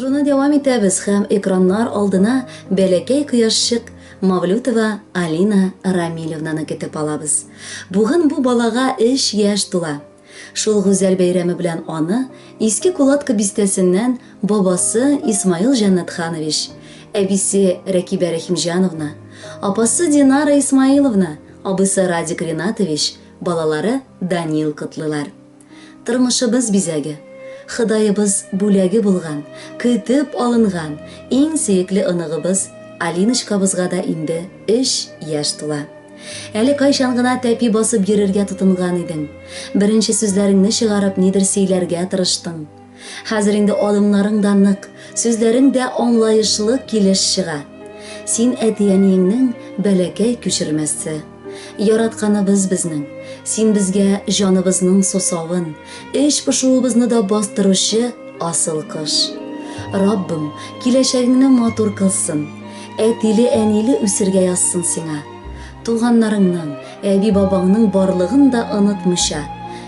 Тапшыруны дәвам итәбез һәм экраннар алдына бәләкәй кояшчык Мавлютова Алина Рамилевнаны көтеп алабыз. Бүген бу балага өч яшь тула. Шул гүзәл бәйрәме белән аны Иске Кулатка бистәсеннән бабасы Исмаил Җәннәтханович, әбисе Рәкибә Рәхимҗановна, апасы Динара Исмаиловна, абыйсы Радик Ринатович, балалары Данил котлыйлар. Тормышыбыз бизәге, Ходаебыз бүләге булган, көтеп алынган иң сөекле оныгыбыз Алиночкабызга да инде өч яшь тула. Әле кайчан гына тәпи басып йөрергә тотынган идең. Беренче сүзләреңне чыгарып нидер сөйләргә тырыштың. Хәзер инде адымнарың да нык, сүзләрең дә аңлаешлы килеш чыга. Син әти-әниеңнең бәләкәй күчермәсе. Яратканыбыз безнең. Син безгә җаныбызның сусавын, эч пошуыбызны да бастыручы асыл кош. Раббым, киләчәгеңне матур кылсын. Әтиле-әниле үсергә язсын сиңа. Туганнарыңның, әби-бабаңның барлыгын да онытмыйча,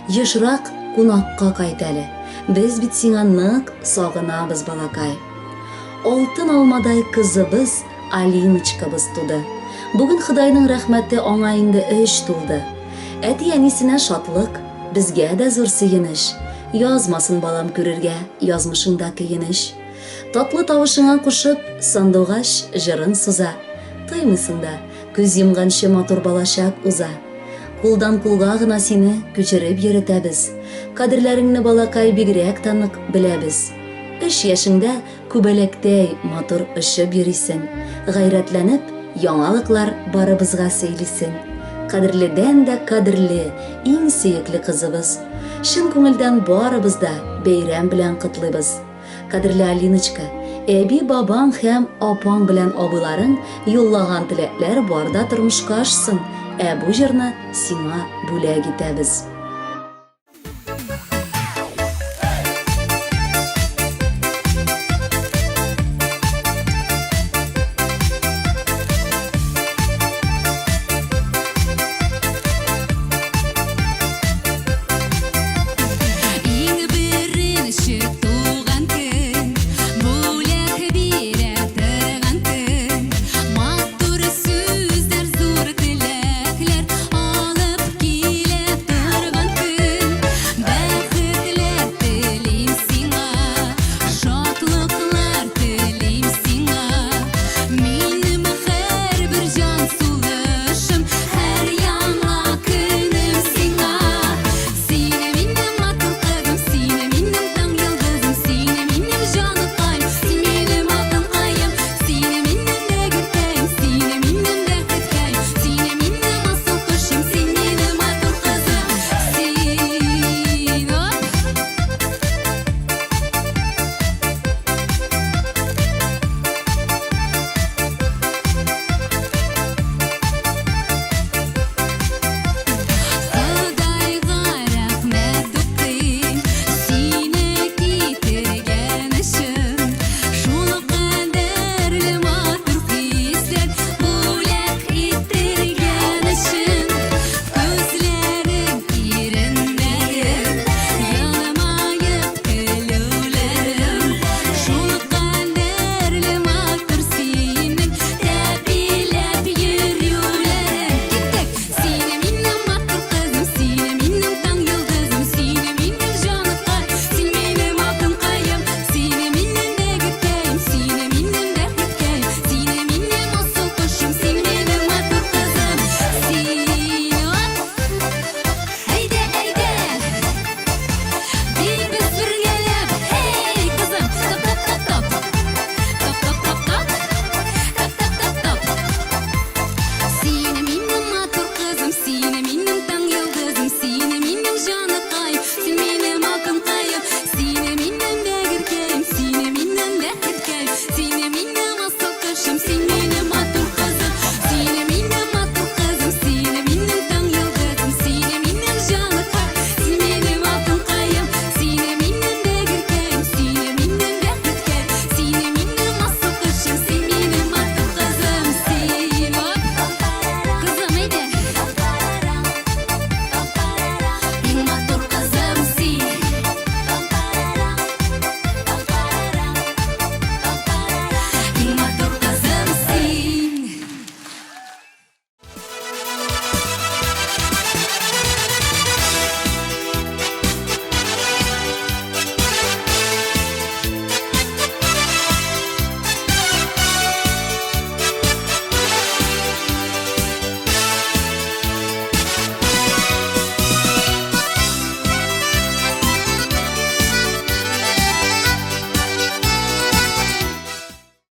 ешрак кунакка кайт әле. Без бит сиңа нык сагынабыз, балакай. Алтын алмадай кызыбыз Алиночкабыз туды. Бүген Ходайның рәхмәте аңа инде өч тулды. Әти-әнисенә шатлык, безгә дә зур сөенеч. Язмасын балам күрергә язмышыңда көенеч. Татлы тавышыңа кушып, сандугач җырын суза. Тоймыйсың да, күз йомганчы матур балачак уза. Кулдан кулга гына сине күчереп йөретәбез. Кадерләреңне, балакай, бигрәк тә нык беләбез. Өч яшеңдә күбәләктәй матур очып йөрисең, гайрәтләнеп, яңалыклар барыбызга сөйлисең. Кадерледән дә кадерле, иң сөекле кызыбыз. Чын күңелдән барыбыз да бәйрәм белән котлыйбыз. Кадерле Алиночка, әби-бабаң һәм апаң белән абыйларың юллаган теләкләр бар да тормышка ашсын, ә бу җырны сиңа бүләк итәбез.